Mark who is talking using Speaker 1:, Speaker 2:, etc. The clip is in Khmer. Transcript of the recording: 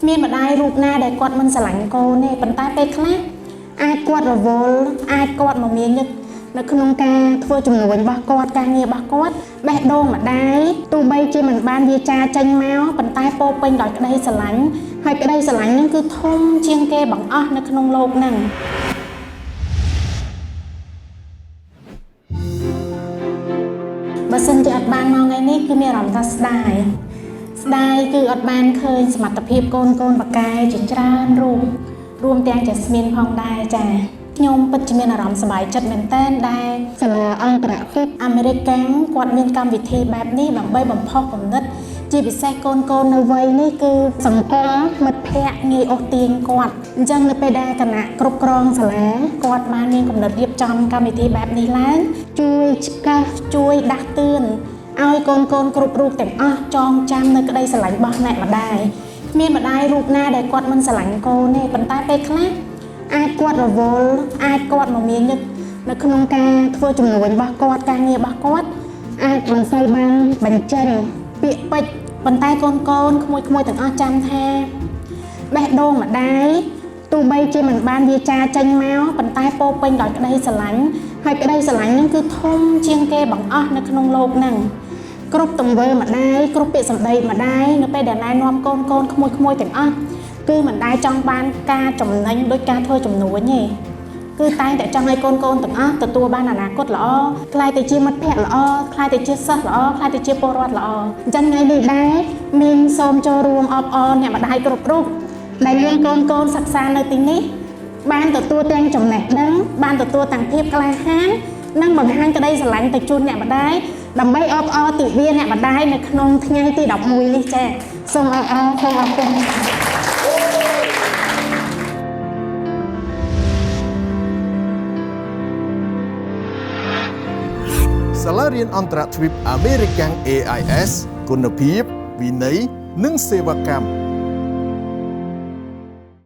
Speaker 1: គ្មានម្ដាយរូបណាដែលគាត់មិនស្រឡាញ់កូនទេប៉ុន្តែពេលខ្លះអាចគាត់រវល់អាចគាត់មមាញឹកនៅក្នុងការធ្វើជំនួញរបស់គាត់ការងាររបស់គាត់បេះដូងម្ដាយទោះបីជាមិនបានវាចាចេញមកប៉ុន្តែពោរពេញដោយក្តីស្រឡាញ់ហើយក្តីស្រឡាញ់ហ្នឹងគឺធំជាងគេបង្អស់នៅក្នុងលោកហ្នឹងបើសិនជាអត់បានមកថ្ងៃនេះគឺមានអារម្មណ៍ថាស្ដាយស្ដាយគឺអត់បានឃើញសមត្ថភាពកូនកូនបកែជាច្រើនរូបរួមទាំងចាស្មានផងដែរចាខ្ញុំពិតជាមានអារម្មណ៍សប្បាយចិត្តមែនទែនដែលសាលាអន្តរជាតិអាមេរិកកាំងគាត់មានកម្មវិធីបែបនេះដើម្បីបំផុសគំនិតជាពិសេសកូនកូននៅវ័យនេះគឺសង្គមមិត្តភ័ក្តិងាយអូសទាញគាត់អញ្ចឹងនៅពេលដែលគណៈគ្រប់គ្រងសាលាគាត់បានមានគំនិតរៀបចំកម្មវិធីបែបនេះឡើងជួយឆ្កឹះជួយដាស់តឿនឲ្យកូនកូនគ្រប់រូបទាំងអស់ចងចាំនៅក្តីស្រឡាញ់របស់អ្នកម្ដាយគ្មានម្ដាយរូបណាដែលគាត់មិនស្រឡាញ់កូនទេប៉ុន្តែពេលខ្លះអាចគាត់រវល់អាចគាត់មមាញឹកនៅក្នុងការធ្វើជំនួញរបស់គាត់ការងាររបស់គាត់អាចមិនសូវបានបញ្ចេញពាក្យពេចន៍ប៉ុន្តែកូនកូនក្មួយៗទាំងអស់ចាំថាបេះដូងម្ដាយទោះបីជាមិនបានវាចាចេញមកប៉ុន្តែពោរពេញដោយក្តីស្រឡាញ់ហើយក្តីស្រឡាញ់ហ្នឹងគឺធំជាងគេបង្អស់នៅក្នុងលោកហ្នឹងគ្រប់ទង្វើម្ដាយគ្រប់ពាក្យសម្ដីម្ដាយនៅពេលដែលណែនាំកូនកូនក្មួយៗទាំងអស់គឺមិនដែលចង់បានការចំណេញដោយការធ្វើជំនួញទេគឺតែងតែចង់ឲ្យកូនកូនទាំងអស់ទទួលបានអនាគតល្អក្លាយទៅជាមិត្តភក្តិល្អក្លាយទៅជាសិស្សល្អក្លាយទៅជាពលរដ្ឋល្អអញ្ចឹងថ្ងៃនេះដែរមីងសូមចូលរួមអបអរអ្នកម្ដាយគ្រប់រូបដែលមានកូនកូនសិក្សានៅទីនេះបានទទួលទាំងចំណេះដឹងបានទទួលទាំងភាពក្លាហាននិងបង្ហាញក្តីស្រឡាញ់ទៅជូនអ្នកម្ដាយដើម្បីអបអរទិវាអ្នកម្ដាយនៅក្នុងថ្ងៃទី11នេះចា៎សូមអបអរសូមអរគុណ
Speaker 2: សាលារៀនអន្តរទ្វីបអាមេរិកាំង AIS គុណភាពវិន័យនិងសេវាកម្ម